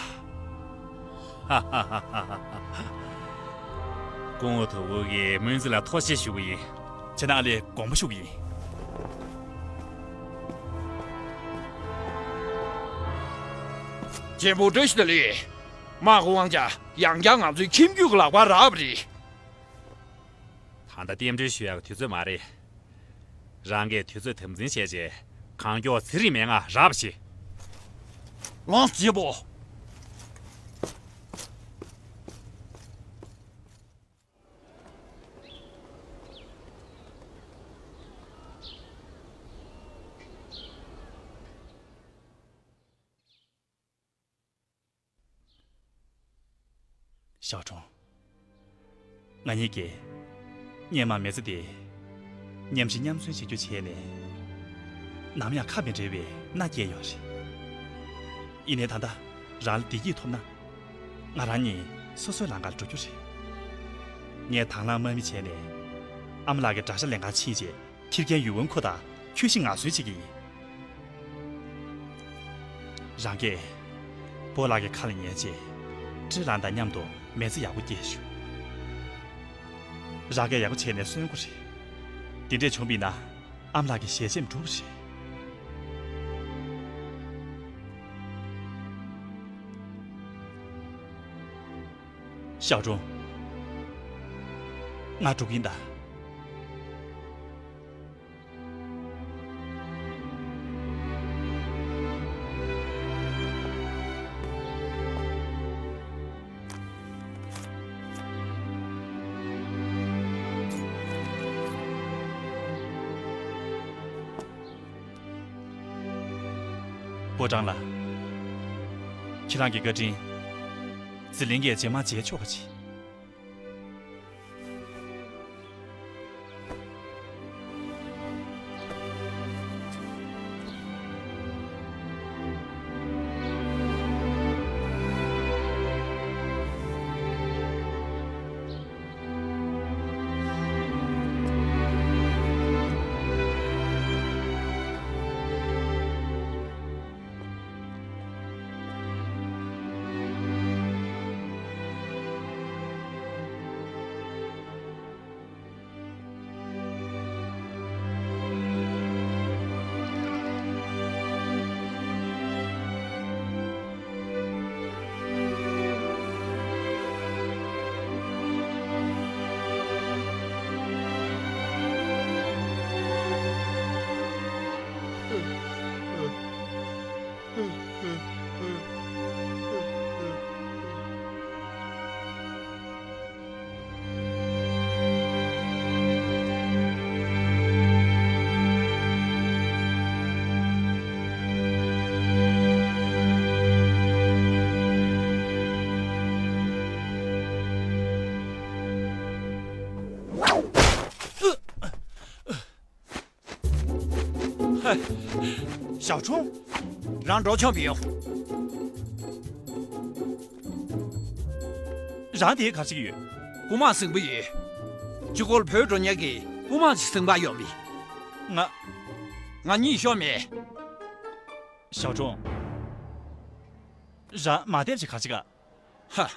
སྐུ་ངོ་ཐུག་གུ་གི་སྨོན་ཚིག་ལ་ཐུགས་རྗེ་ཆེ་ཞུ་གི་ཡིན། བྱས་ན་ཨ་ལས་དགོངས་པ་ཞུ་གི་ཡིན། རྒྱལ་པོ་བཀྲ་ཤིས་བདེ་ལེགས། དམག་གི་དབང་ཆ་ཡང་བསྐྱར་ང་ཚོའི་ཁྱིམ་རྒྱུད་ཀྱི་ལག་པར་རག་པ་རེད། ད་ལྟ་རྟེན་འབྲེལ་ཞུ་ཡག་གི་དུས་ཚོད་མ་རེད། རང་གིས་དུས་ཚོད་དམ་འཛིན་བྱས་རྗེས་གང་མགྱོགས་ཚེ་རིང་མན་ངག་རག་པ་བྱེད། ལགས་སོ་རྒྱལ་པོ། ཞའོ་ཀྲུང་། ང་གཉིས་ཀྱིས་སྔོན་མ་མི་ཚེ་འདི་མཉམ་ཞིང་མཉམ་གསོན་བྱེད་རྒྱུ་བྱས་ནས་ནམ་ཡང་ཁ་མི་འབྲལ་བའི་མནའ་སྐྱེལ་ཡོད་རེད། ཡིན་ནའི་ད་ལྟ་རང་ལ་བདེ་སྐྱིད་ཐོབ་ན་ང་རང་གཉིས་སོ་སོའི་ལམ་ཁར་འགྲོ་རྒྱུ་རེད། ངས་དང་བླངས་དམག་མི་བྱས་ནས་ཨ་མ་ལགས་ཀྱི་གྲྭ་ཤག་ལེན་གར་ཕྱིན་རྗེས། ཁྱི་རྒན་ཡུས་ཝུན་ཁོ་དང་ཁྱོད་ཤི་ང་གསོད་བྱེད་ཀྱི་ཡིན། རང་གིས་སྤོ་ལགས་ཀྱི་ཁ་ལ་ཉན་རྗེས་ཀྲི་ལན་དང་མཉམ་དུ་མི་ཚེ་ཡག་པོ་སྐྱེལ་ཤོག་རང་གིས་ཡག་པོ་བྱས་ནས་གསོན་དགོས་རེད། དེ་འདྲས་བྱུང་བ་ཡིན་ན་ཨ་མ་ལགས་ཀྱི་ཞལ་ཆེམས་འགྲུབ་རེད། ཞའོ་ཀྲུང་། ང་འགྲོ་གི་ཡིན་ད། པོ་ཀྲང་ལགས། ཁྱེད་རང་གི་བཀའ་དྲིན་ཟི་ལིང་གིས་རྗེས་མ་བརྗེད་ཆོག་པ་བྱེད། ཞའོ་ཁྲུང་། རང་འགྲོ་ཆོག་མི་ཡོང་། རང་དེ་ག་ཞིག་ཡོད། རྐུ་མ་ཟིང་པོ་ཡོད། གཅིག་སྐོར་བོད་འགྲོ་མཁན་གྱི་རྐུ་མ་ཞིག་ཟིང་པ་ཡོད་མི། ང་། ང་གཉིས་ཤོར་མེད། ཞའོ་ཁྲུང་། རང་མ་བསྡད་ཅིག་ག་ཅིག་ག་ཧ།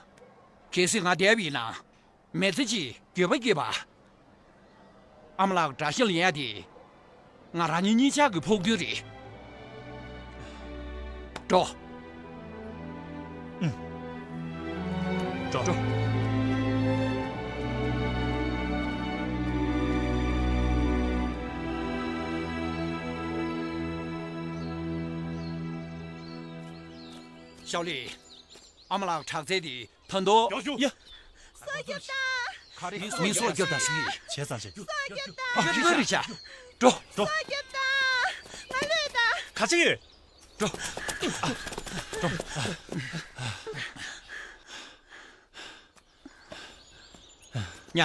གལ་སྲིད་ང་བསྡད་པ་ཡིན་ན། མི་ཚེ་གཅིག་འགྱོད་པ་སྐྱེས་པ། ཨ་མ་ལགས་དགྲ་ཤ་ལེན་ཡ་དེ། ང་རང་ཉིད་གཉིས་ཆར་གྱི་ཕོག་རྒྱུ་རེད། འགྲོ། ཨུམ། འགྲོ། འགྲོ། ཤའོ་ལི། ཨ་མ་ལགས་དྲག་རྩལ་དེ་ད་དུང་། ཡ། སྲོག་སྐྱོབ་དང་། ག་རེ། མི་སྲོག་སྐྱོབ་དང་ཟེར་གྱི། བྱས་ཙང་བྱས། སྲོག་སྐྱོབ་དང་། ཨ། ཁྱོད་ཚོ་རེད་བྱ། འགྲོ། འགྲོ། སྲོག་སྐྱོབ་དང་། ང་ལོས་དང་། ག་ཅི་ཡོད། འགྲོ། འགྲོ། ཉ།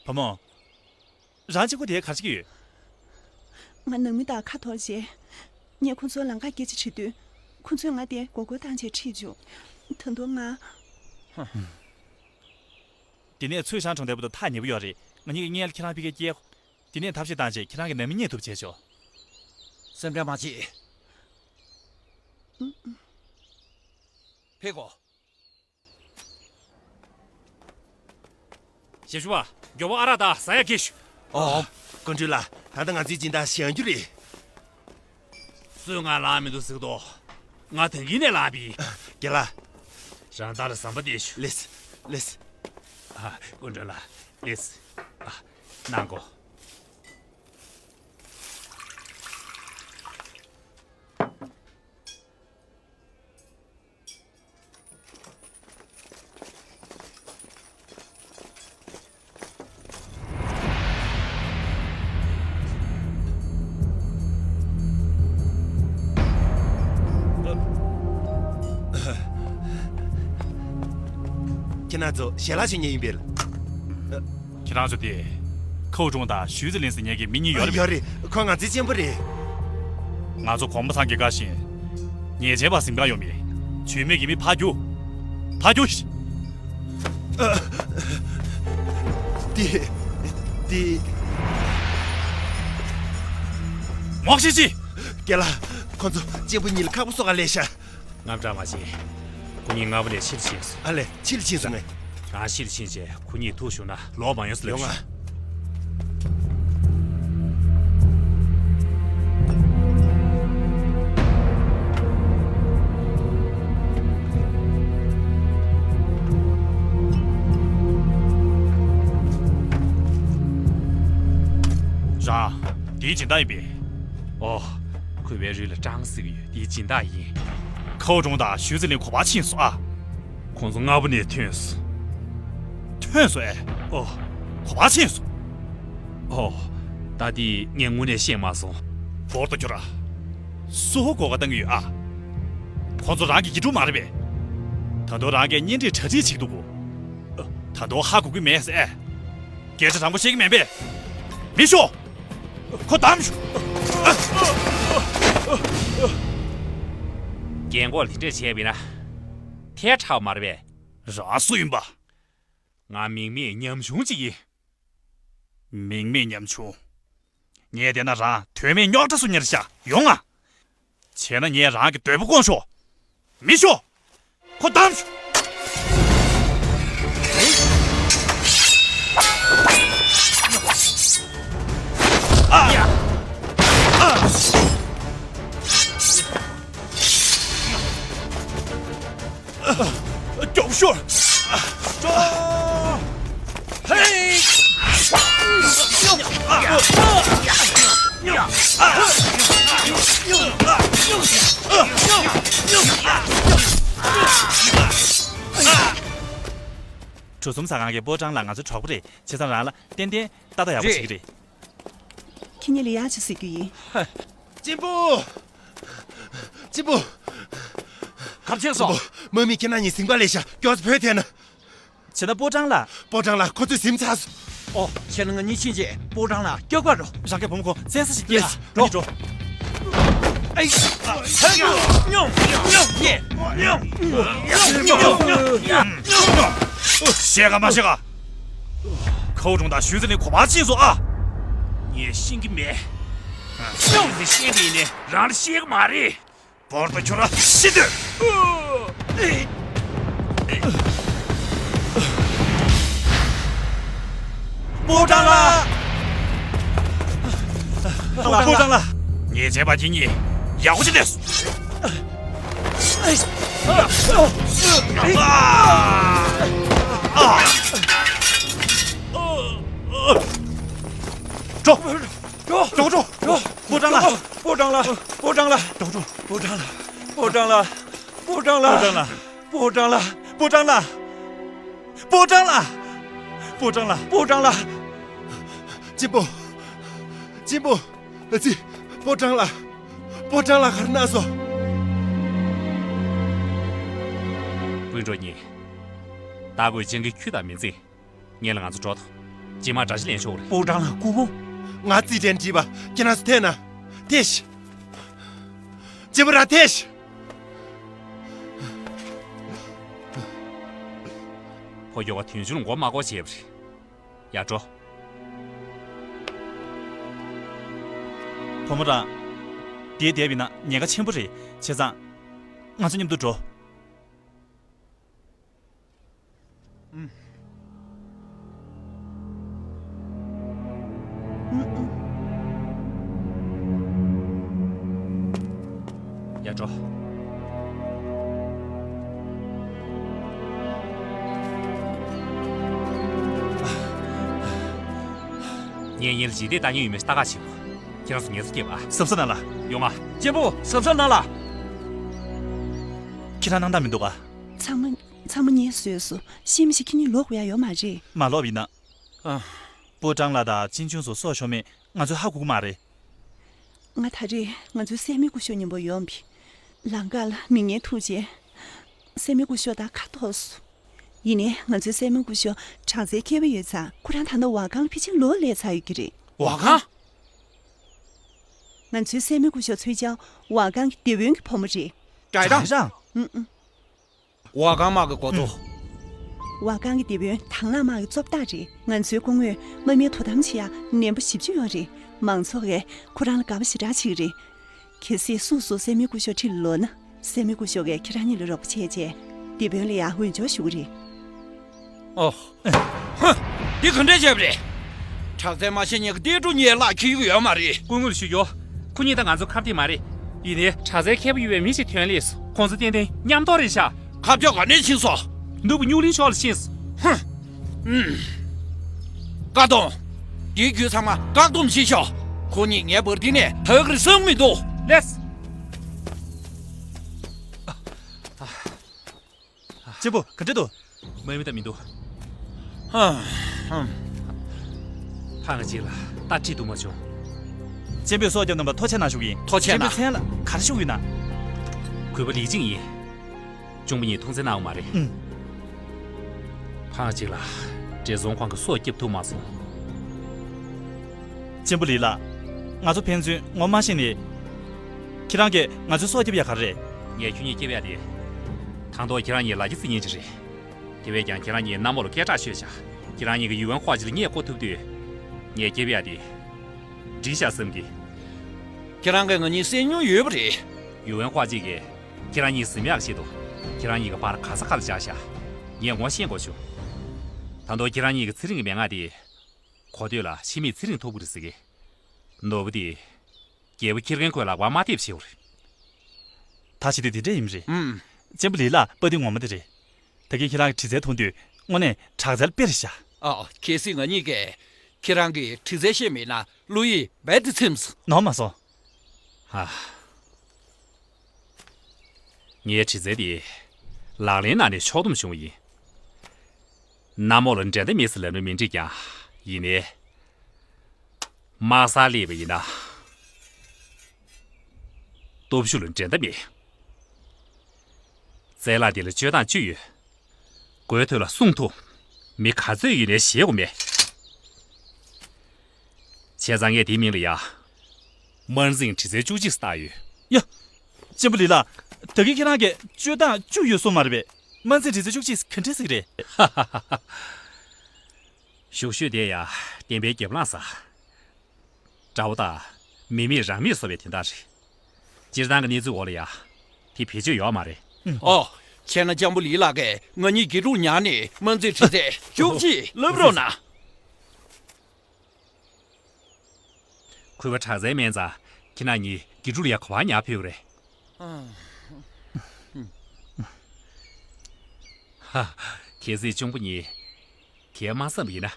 བུ་མོ། རང་གཅིག་པོ་དེ་ག་རེ་བྱེད་ཀྱི་ཡོད། ང་ནང་མི་དང་ཁ་འཐོར་རྗེས། ངས་ཁོ་ཚོར་ལམ་ཁ་སྐད་ཆ་དྲིས་དུས། ཁོ་ཚོས་ང་དེ་མགོ་སྐོར་བཏང་བྱས་ཁྲིད་བཅུག་ད་དུང་ང་། དེ་ནས་ཚུལ་ཤང་གྲོང་རྡལ་པོ་དང་ཐག་ཉེ་པོ་ཡོད་རེད། ང་གཉིས་ཀྱིས་སྔོན་ལ་ཁྱེད་རང་ཕ་གིར་སྐྱེལ། དེ་ནས་ཐབས་ཤེས་བཏང་བྱས་ཁྱེད་རང་གི་ནང་མི་རྙེད་ཐུབ་བྱས་ཆོག་སེམས་ཁྲལ་མ་བྱེད། ཕེབས་གོ། ཞབས་ཞུ་བ། མགྱོགས་པོ་ཨ་རག་དང་ཟ་ཡག་སྐྱེལ་ཤོག་ཨོ། དཀོན་མཆོག་ལགས། ད་ལྟ་ང་ཚོའི་སྦྱིན་བདག་བཞེངས་རྒྱུ་རེད། སུས་ང་ལངས་མི་འདུག་ཟེར་གི་འདུག་ང་ད་གིན་ནས་ལངས་པ་ཡིན། རྒན་ལགས། རང་ད་ལ་ཟམ་པ་བསྡད་ཤོག་ལེས། ལེས། ཨ། དཀོན་མཆོག་ལགས། ལེས། ཨ། གནང་གོ། ཁྱེད་རང་ཚོ་ཞལ་ལག་མཆོད་མཁན་ཡིན་པས། ཁྱེད་རང་ཚོ་དེ། ཁའུ་ཀྲུང་དང་ཞུས་ཙི་ལིན་ཟེར་མཁན་གྱི་མི་གཉིས་ཡོད་རེད་པས། ཡོད་རེད། ཁོ་ང་ཚོའི་གཅེན་པོ་རེད། ང་ཚོ་གོང་མ་ཚང་གི་བཀའ་བཞིན། ཉེས་ཅན་པ་གཟིམ་ཁང་ཡོད་མེད། ཇུས་མེད་ཀྱི་མི་ཕར་རྒྱུགས། ཕར་རྒྱུགས་ཤིག་འདི། འདི། ངོགས་ཤིག་ཅིག་རྒན་ལགས། ཁོ་ཚོ་གཅེན་པོ་གཉིས་ལ་ཁག་པོ་བཟོ་ག་ལས་ཤག་དངངས་སྐྲག་མ་བྱེད། ཁོ་གཉིས་སྔ་པོ་ནས་ཕྱིར་ཕྱིན་སོང་། ཨ་ལས། ཕྱིར་ཕྱིན་སོང་ངས། རང་ཕྱིར་ཕྱིན་བྱས་ཁོ་གཉིས་ཐུག་བྱུང་ན་ལོག་མ་ཡོང་ཟེར་ལབ་ཡོང་ང་། ཤོག་རང་། འདིའི་སྦྱིན་བདག་ཡིན་པས། ཨོ། གུས་པའི་རུས་ལ་ཀྲང་ཟེར་གྱི་ཡོད། འདིའི་སྦྱིན་བདག་ཡིན། ཁའོ་ཀྲུང་དང་ཞུས་ཙི་ལིན་ག་པར་ཕྱིན་སོང་ཨ། ཁོང་ཚོ་སྔ་པོ་ནས་ཐོན་སོང་། ཐོན་སོང་ཨེ། ཨོ། ག་པར་ཕྱིན་སོང་། ཨོ། ད་འདི་ངས་དངོས་གནས་ཤེས་མ་སོང་། བོར་དུ་གྱུར་ཨ། སུ་ཧོ་གོ་ག་བཏང་གི་ཡོད་ཨ། ཁོང་ཚོ་རང་གི་དགེ་ཕྲུག་མ་རེད་པས། ད་དུང་རང་གིས་གཉེན་སྒྲིག་གྲ་སྒྲིག་བྱེད་ཀྱི་འདུག་གོ། ད་དུང་ཧ་གོ་གི་མེད་ཟེར་ཨེ། སྐད་ཆ་དྲང་པོ་བཤད་ཀྱི་མེད་པས། མི་ཤོག་ཁོ་བདམས་ཤོག་རྒན་གོག་ལ་དེ་འདྲས་བྱས་པ་ཡིན་ན། ཐལ་དྲགས་པ་མ་རེད་པས། རང་སུ་ཡིན་པ། ང་མིང་མེད་ཉམ་ཆུང་ཅིག་ཡིན། མིང་མེད་ཉམ་ཆུང་། ངས་བལྟས་ན་རང་དོན་མེད་རྙོག་དྲ་བཟོ་མཁན་རེད་ཤག་ཡོང་ང་། བྱས་ན་ངས་རང་གི་འདོད་པ་སྐོང་ཤོག་མི་ཤོག་ཁོ་བདམས་ཤོག་མགྱོགས་ཤོག་ཧེ། གྲུ་གསུམ་ཟ་ཁང་གི་པོ་ཀྲང་ལགས་ང་ཚོའི་གྲོགས་པོ་རེད། བྱས་ཙང་རང་ལ་ཏན་ཏན་ལྟ་རྟོག་ཡག་པོ་བྱེད་ཀྱི་རེད། ཁྱེད་གཉིས་ལ་ཡག་བྱས་ཟེར་རྒྱུ་ཡིན། གཅེན་པོ། གཅེན་པོ། ག་རེ་བྱས་སོང་། གཅེན་པོ། དམག་མིས་ཁྱེད་རང་གཉིས་གཟིམ་ཁང་ལས་ཤག་མགྱོགས་ཙམ་བྲོས་ཐལ་ན། བྱས་ན་པོ་ཀྲང་ལགས། པོ་ཀྲང་ལགས་ཁོ་ཚོས་གཟིམ་ཚར་སོང་། ཨོ། བྱས་ན་ང་གཉིས་ཕྱིན་བྱས་པོ་ཀྲང་ལགས་སྐྱོབ་ག་འགྲོ། རང་གི་བུ་མོ་ཁོ་བཙན་ས་ཞིག་སྐྱེལ་ལ་འགྲོ། འགྲོ། ཨེ། ཉོ། ཉོ། ཉོ། ཉོ། ཉོ། ཉོ། ཤེས་ག་མ་ཤེས་ག་ཁའུ་ཀྲུང་དང་ཞུས་ཙི་ལིན་ག་པར་ཕྱིན་སོང་ཨ། ངས་ཤེས་ཀྱི་མེད། ཤེས་ཀྱི་ཤེས་ཀྱི་ཡིན་ནའི་རང་ལ་ཤེས་ཀྱི་མ་རེད། བོར་དུ་ཁྱོད་ར་ཤི་དུས། པོ་ཀྲང་ལགས། པོ་ཀྲང་ལགས། ངས་བྱས་པ་ཅི་ཉིད་ཡག་པོ་ཅི་ལས། འགྲོ། འགྲོ། འགྲོ། འགྲོ། པོ་ཀྲང་ལགས། པོ་ཀྲང་ལགས། པོ་ཀྲང་ལགས། འགྲོ། འགྲོ། པོ་ཀྲང་ལགས། པོ་ཀྲང་ལགས། པོ་ཀྲང་ལགས། པོ་ཀྲང་ལགས། པོ་ཀྲང་ལགས། པོ་ཀྲང་ལགས། པོ་ཀྲང་ལགས། པོ་ཀྲང་ལགས། པོ་ཀྲང་ལགས། གཅེན་པོ། གཅེན་པོ། ཨ་ཙི། པོ་ཀྲང་ལགས། པོ་ཀྲང་ལགས་ག་རེ་གནང་སོང་། སྤུན་གྲོགས་གཉིས། ད་དགོས་ཅན་གྱི་ཁྱུ་དང་མི་འཛིན། ངེད་ལ་ང་ཚོ་འགྲོ་དང་། རྗེས་མ་དགྲ་ཤ་ལེན་ཆོག་རེད། པོ་ཀྲང་ལགས་སྐུ་ངོ། ང་རྩིས་དྲན་འདྲིས་པ་ཁྱེད་རང་ཚོ་ཐད་ན། ཐད་ཤི། གཅེན་པོ་རང་ཐད་ཤི། ཕོ་ཁྱོ་ག་དུས་ཆུང་མགོ་མ་སྐོར་བྱས་པ་རེད། ཡར་འགྲོ། བུ་མོ་རང་། འདིར་བསྡད་པ་ཡིན་ན་ཉེན་ཁ་ཆེན་པོ་རེད། བྱས་ཙང་། ང་ཚོ་མཉམ་དུ་འགྲོ། ཡར་འགྲོ། ངས་ཉིན་ལ་ཇི་ལྟར་ལྟ་མཁན་ཡོད་མེད་ལྟ་ག་ཕྱིན། ཁྱེད་རང་ཚོ་ངལ་གསོ་སྐྱེལ་བ། གཟབ་གཟབ་གནང་ལ། ཡོང་ང་། གཅེན་པོ་གཟབ་གཟབ་གནང་ལ། ཁྱེད་རང་སྣང་དག་མི་འདུག་ག་ཚང་མ། ཚང་མ་ངས་བཟོས་སོང་། ཤེས་མི་ཤེས་ཁྱེད་གཉིས་ལོག་དགོས་ཡ་ཡོད་མ་རེད། མ་ལོག་པ་ཡིན་ན། ཨ། པོ་ཀྲང་ལགས་དང་གཅེན་གཅུང་ཚོ་སྲོག་ཤོར་མེད་ང་ཚོས་ཧ་གོ་གི་མ་རེད། ང་ད་རེས་ང་ཚོའི་སྲས་མོའི་སྐུ་ཞབས་མཉམ་པོ་ཡོང་བས། ལམ་ཁ་ལ་མི་ངན་ཐུག་རྗེས། སྲས་མོའི་སྐུ་ཞབས་དང་ཁ་ཐོག་སོང་། ཡིན་ནའི་ང་ཚོའི་སྲས་མོའི་སྐུ་ཞབས་དྲག་རྩལ་མཁས་པོ་ཡོད་ཙང་ཁོ་རང་ད་ལྟ་ཝ་ཀང་ལ་ཕལ་ཆེར་ལོག་སླེབས་ཚར་ཡོད་ཀྱི་རེད། ཝ་ཀང་། ང་ཚོའི་སྲས་མོའི་སྐུ་ཞབས་ཚུལ་ཅང་ཝ་ཀང་གི་སྡེ་དཔོན་གྱི་བུ་མོ་རེད། ཀྲའེ་ཀྲང་། ཀྲའེ་ཀྲང་། ཨུ་ཨུ། ཝ་ཀང་དམག་གི་འགོ་གཙོ། ཝ་ཀང་གི་སྡེ་དཔོན་དང་བླངས་དམག་གི་གཙོ་བདག་རེད། ང་ཚོའི་སྐུ་ངོས་དམག་མིར་དོ་དམ་བྱེད་ཡ་ནན་པོ་ཞེ་པོ་ཅིག་ཡོད་རེད། མང་ཚོགས་ཀྱིས་ཁོ་རང་ལ་དགའ་པོ་ཞེ་དྲག་བྱེད་ཀྱི་རེད། གལ་སྲིད་སུ་སུ་སྲས་མོའི་སྐུ་ཞབས་ཁྲིད་ལོག་ན། སྲས་མོའི་སྐུ་ཞབས་ཀྱིས་ཁྱེད་རང་གཉིས་ལ་རོགས་པ་བྱས་རྗེས། སྡེ་དཔོན་ལ་ཡང་འོས་སྦྱོར་ཞུ་གི་རེད། ཨོ། ཧུ། འདི་ག་འདྲས་བྱས་པ་རེད། དྲག་རྩལ་མ་ཤེས་མཁན་གྱི་ཏེ་ཀྲུ་ཉེ་ལག་འཁྱེར་གྱི་ཡོད་མ་རེད། སྐུ་ངོ་ལ་ཞུ་རྒྱུ། ཁོ་གཉིས་དང་ང་ཚོ་ཁ་གཏད་མ་རེད། ཡིན་ནའི་དྲག་རྩལ་མཁས་པོ་ཡོད་པའི་མི་ཞིག་ཐོན་སླེབས་སོང་། ཁོང་ཚོ་ཏན་ཏན་མཉམ་གཏོགས་རེད་ཤག་ཁ་ཕྱོགས་ག་ནས་ཕྱིན་སོང་། ནོར་བུ་སྨྱུག་གླིང་ཕྱོགས་ལ་ཕྱིན་སོང་། ཧུམ། ཀ་ཏོང་། འདིའི་རྒྱུ་ཚང་མ་བཀག་སྡོམ་བྱེད་ཤོག་ཁོ་གཉིས་ངའི་བར་དེ་ནས་ཐར་གི་རེད་བསམ་མི་འདུག་ལེགས། གཅེན་པོ་ག་འདྲས་འདུག་དམག་མི་དང་མི་འདུག་ཧ། ཧམ། ཕ་ང་གཅིག་ལ་རྟ་ཁྲིད་འདུག་མ་བྱུང་། གཅེན་པོས་སྲོག་བསྐྱབས་གནང་བར་ཐུགས་རྗེ་ཆེ་གནང་ཞུ་གི་ཡིན། ཐུགས་རྗེ་ཆེ་གནང་། གཅེན་པོས་མཚན་ལ་ག་རེ་ཞུ་གི་ཡོད་ན། གུས་པ་ལེགས་བྱིན་ཡིན། གཅུང་པོ་གཉིས་མཐོང་མཚན་གནང་བ་མ་རེད། ཨུམ། ཕ་ང་གཅིག་ལ་བགྲེས་སོང་ཁོང་གི་སྲོག་བསྐྱབས་ཐུབ་མ་སོང་། གཅེན་པོ་ལི་ལགས། ང་ཚོ་ཕན་ཚུན་ངོ་མ་ཤེས་ནས། ཁྱེད་རང་གིས་ང་ཚོའི་སྲོག་བསྐྱབས་ཡ་ག་རེ་རེད། ངས་ཁྱོད་གཉིས་བསྐྱབས་ཡ་དེ། དང་ཐོག་ཁྱེད་རང་གཉིས་ལ་རྒྱ་རྩིས་མཁན་ཅིག་རེད། དེ་བས་ཀྱང་ཁྱེད་རང་གཉིས་གནམ་འོག་ལ་སྐད་གྲགས་ཤོད་བྱ། ཁྱེད་རང་གཉིས་ཀྱིས་ཡུས་ཝན་ཧྭ་ཅི་ལ་སྔས་བཀོ་ཐུབ་དུས། ངས་བསྐྱབས་ཡ་དེ། འགྲིག་ཤག་བསམ་གི། ཁྱེད་རང་གིས་ང་གཉིས་བསད་མྱོང་ཡོད་པ་རེད། ཡུས་ཝན་ཧྭ་ཅི་གིས། ཁྱེད་རང་གཉིས་གཟིམ་ཡག་ཆེད་དུ། ཁྱེད་རང་གཉིས་ཀྱི་བར་ག་ས་ག་ལ་བཅར་ཤག་ངས་ངོ་ཤེས་དགོས་བྱུང་། ད་དུང་ཁྱེད་རང་གཉིས་ཀྱི་ཚེ་རིང་གི་མན་ངག་དེ། གོ་ཐོས་ལ་ཕྱི་མིས་ཚེ་རིང་ཐོབ་ཀྱི་རེད་ཟེར་གི། ནོར་བུ་དེ། རྒྱལ་པོ་ཁྱི་རྒན་ཁོས་ལག་པ་མ་ཐེབས་བྱེད་པ་རེད། ད་བྱེད་དུས་དེ་འདྲ་ཡིན་རེད། ཨུམ། གཅེན་པོ་ལི་ལགས་དཔའ་རྟུལ་ངོ་མ་དེ་རེད། ད་གིན་ཁྱེད་རང་གི་དྲི་རྩལ་མཐོང་དུས་དངོས་གནས་དྲག་རྩལ་དཔེ་རེད་ཤག་ཨ། གལ་སྲིད་ང་གཉིས་ཀས་ཁྱེད་རང་གི་དྲི་རྩལ་ཤེས་མེད་ན་བློ་ཡིད་རྦད་དེ་ཚིམས། ནོར་མ་སོང་། ཧ། ངའི་དྲི་རྩལ་དེ་ལག་ལེན་གནང་ནས་ཕྱོགས་བསྡོམས་བྱུང་བ་ཡིན། གནམ་འོག་ལ་འགྲན་ཟླ་མེད་ཟེར་ལབ་ན་མི་འགྲིག་ཀྱང་ཡིན་ནའི། དམག་སར་སླེབས་པ་ཡིན་ན། སྟོབས་ཤུགས་ལ་འགྲན་ཟླ་མེད། རྩལ་ལག་འདི་ལ་སྤྱོད་སྟངས་བཅུ་ཡོད། དགོས་ཐོག་ལ་སྲུང་ཐུབ། མི་ག་ཚོད་ཡོད་ནའི་བཞེད་དགོས་མེད། བྱས་ཙང་ངས་དེའི་མིང་ལ་ཡ། དམར་འཛིང་དྲི་རྩལ་བཅུ་གཅིག་ཟེར་བཏགས་ཡོད། ཡ། གཅེན་པོ་ལི་ལགས། ད་གིན་ཁྱེད་རང་གིས་སྤྱོད་སྟངས་བཅུ་ཡོད་གསུངས་མ་རེད་པས། དམར་འཛིང་དྲི་རྩལ་བཅུ་གཅིག་ག་འདྲ་ཟིག་རེད། ཞུགས་ཤོས་དེ་ཡ་བསྟན་པའི་རྒྱབ་ལངས་ས། དགྲ་བོ་དང་མི་མེད་རང་མེད་བཟོ་བའི་དོན་དག་རེད། སྤྱིར་བཏང་གི་གནས་ཚུལ་འོག་ལ་ཡ། གི་བེད་སྤྱོད་ཡོད་མ་རེད། ཨོ། བྱས་ན་ལྕམ་པོ་ལི་ལགས་ཀྱིས་ང་གཉིས་དགེ་ཕྲུག་ཉར་ནས་དམག་རྩིས་ཁྲི་ཚད་བཅུ་གཅིག་བསླབ་རོགས་གནང་། གུས་པ་དྲག་རྩལ་དམན་ཙང་ཁྱེད་རང་གཉིས་དགེ་ཕྲུག་ལ་ཡ་ག་པར་ཉར་ཕོད་རེད། ཧ། གལ་སྲིད་གཅུང་པོ་གཉིས་གལ་མ་བསམ་པ་ཡིན་ན།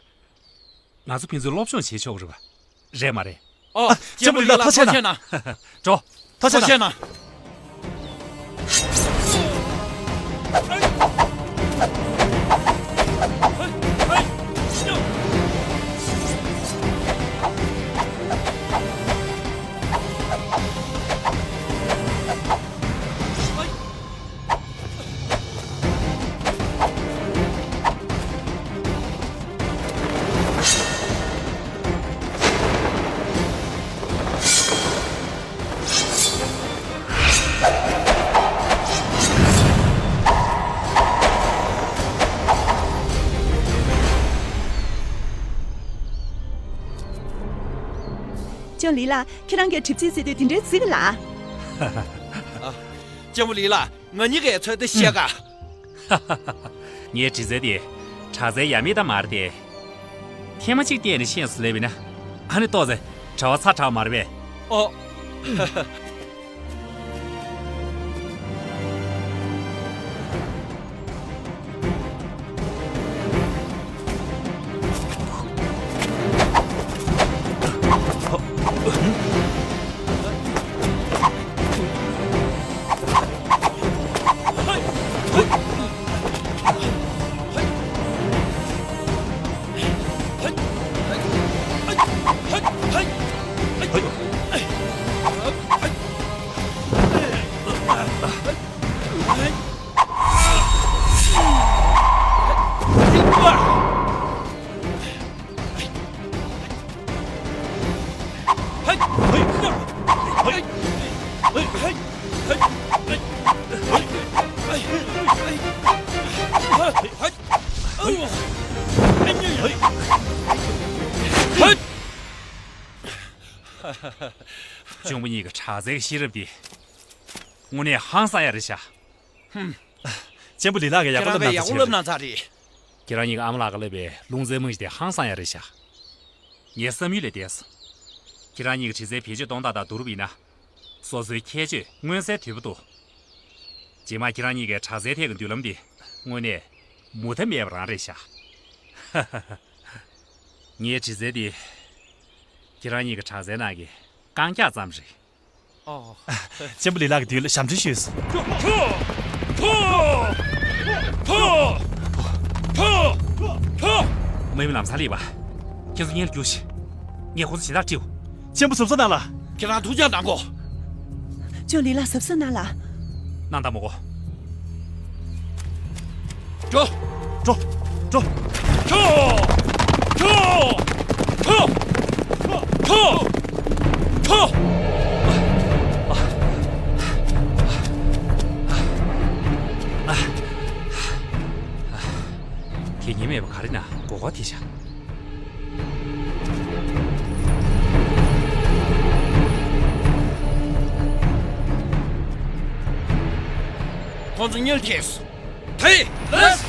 ང་ཚོ་ཕན་ཚུན་སློབ་སྦྱོང་བྱེད་ཆོག་གི་རེད་པ། རེད་མ་རེད། ཨ། ཨ། ལྕམ་པོ་ལི་ལགས་ཐུགས་རྗེ་གནང་། འགྲོ། ཐུགས་རྗེ་གནང་། ལྕམ་ལི་ལགས། ཁྱེད་རང་གིས་གྲིབ་རྩེད་རྩེ་དུས་དེ་འདྲའི་རྩེ་གི་ལགས། ལྕམ་པོ་ལི་ལགས། ང་གཉིས་ཀྱིས་ཚོད་ལྟ་བྱེད་ག། ངའི་གྲིབ་རྩེད་དེ་དྲག་རྩལ་ཡ་མེད་ད་མ་རེད་དེ། ཐེངས་མ་གཅིག་བལྟས་ནས་ཤེས་སུ་སླེབས་པས་ན། ཨ་ནི་ཏོག་ཙེ་གྲྭ་བ་ཚ་དྲགས་མ་རེད་པས། ཨོ། གཅུང་པོ་གཉིས་ཀྱི་དྲག་རྩལ་གྱི་ཤེས་རབ་འདི་དངོས་གནས་ཧང་སང་ཡ་རེད་ཤག། ཧུམ། གཅེན་པོ་ལི་ལགས་ཀྱིས་ཡག་པོ་ཁྱེད་རང་གིས་ཡག་པོ་བསླབ་གནང་ཚར་རེད། ཁྱེད་རང་གཉིས་ཀྱི་ཨ་མ་ལགས་ཀྱིས་བསླབས་པའི་རླུང་རྩའི་རྨང་གཞི་དེ་ཧང་སང་ཡ་རེད་ཤག། ངའི་བསམ་ཡུལ་ལས་འདས་སོང་། ཁྱེད་རང་གཉིས་ཀྱི་གྲི་རྩལ་བེད་སྤྱོད་གཏོང་སྟངས་དང་བསྡུར་བ་ཡིན་ན། སོ་སོའི་ཁྱད་ཆོས་མངོན་གསལ་དོད་པོ་འདུག། རྗེས་མ་ཁྱེད་རང་གཉིས་ཀྱི་དྲག་རྩལ་ཐད་ཀྱི་མདུན་ལམ་འདི་དངོས་གནས་མུ་མཐའ་མེད་པ་རང་རེད་ཤག། ངའི་གྲི་རྩལ་འདི་ཁྱེད་རང་གཉིས་ཀྱི་དྲག་རྩལ་ནང་གི་རྐང་རྒྱག་ཙམ་རེད། ཨོ། གཅེན་པོ་ལི་ལགས་ཀྱི་མདུན་ལ་ཞབས་འདྲེན་ཞུས་སོང་། ཐོ། ཐོ། ཐོ། ཐོ། ཐོ། མི་མི་ལམ་སང་སླེབས་པ། ཁྱེད་ཚོ་སྔོན་ལ་རྒྱུགས་ཤིག། ངས་ཁོ་ཚོ་ཇི་ལྟར་བཀྲིའོ། གཅེན་པོ་གཟབ་གཟབ་གནང་ལ། ཁྱེད་རང་ཐུགས་ཅག་གནང་གོ། ཅོ་ལི་ལགས་གཟབ་གཟབ་གནང་ལ། གནང་དང་མོ་གོ། འགྲོ། འགྲོ། འགྲོ། ཁྱོ། ཁྱོ། ཁྱོ། ཁྱོ། ཁྱོ། ཁྱོ། ཁྱེད་ཉན་མེད་པ་ག་རེ་ན་མགོ་སྐོར་ཐེབས་ཤག། ཁོང་ཚོ་གཉེར་ཐེབས། དེ་ལས།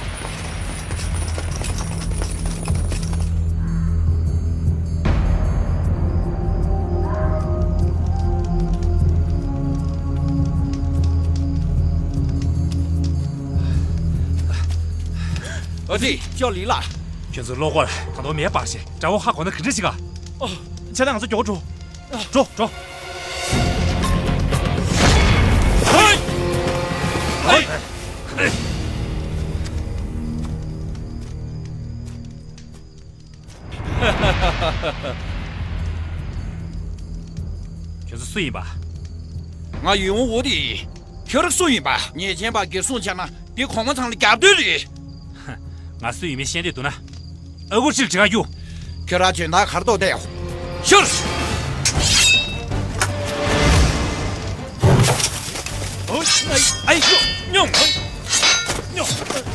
ཨ་ཙི། ཅོ་ལི་ལགས། ཁྱོད་ཚོ་ལོག་གོ། ད་དུང་མེ་འབར་བཞིན། དགྲ་བོ་ཧ་གོ་ན་ག་འདྲ་བྱེད་ག། ཨོ། བྱས་ན་ང་ཚོ་མགྱོགས་པོ་འགྲོ། འགྲོ། འགྲོ། ཧེ། ཧེ། ཁྱོད་ཚོ་སུ་ཡིན་པ། ང་ཡུལ་དབང་འོ་དེ་ཡིན། ཁྱོད་རང་སུ་ཡིན་པ། ཉེས་ཅན་པ་འགེབས་སྲུང་བྱས་ན་འདི་གོང་མ་ཚང་ལ་རྒྱབ་གཏོད་རེད། ང་སུ་ཡིན་མིན་ཤེས་འདོད་འདུག་ན། ཨ་ཁུ་ཁྲིར་དྲི་ག་རྒྱུགས། ཁྱོད་རང་འཇོན་ཐང་གར་གཏོགས་བསྡད་ཡོད། ཤོར། ཨོ། ཨའི་ཤོ། སྙོམས། སྙོམས།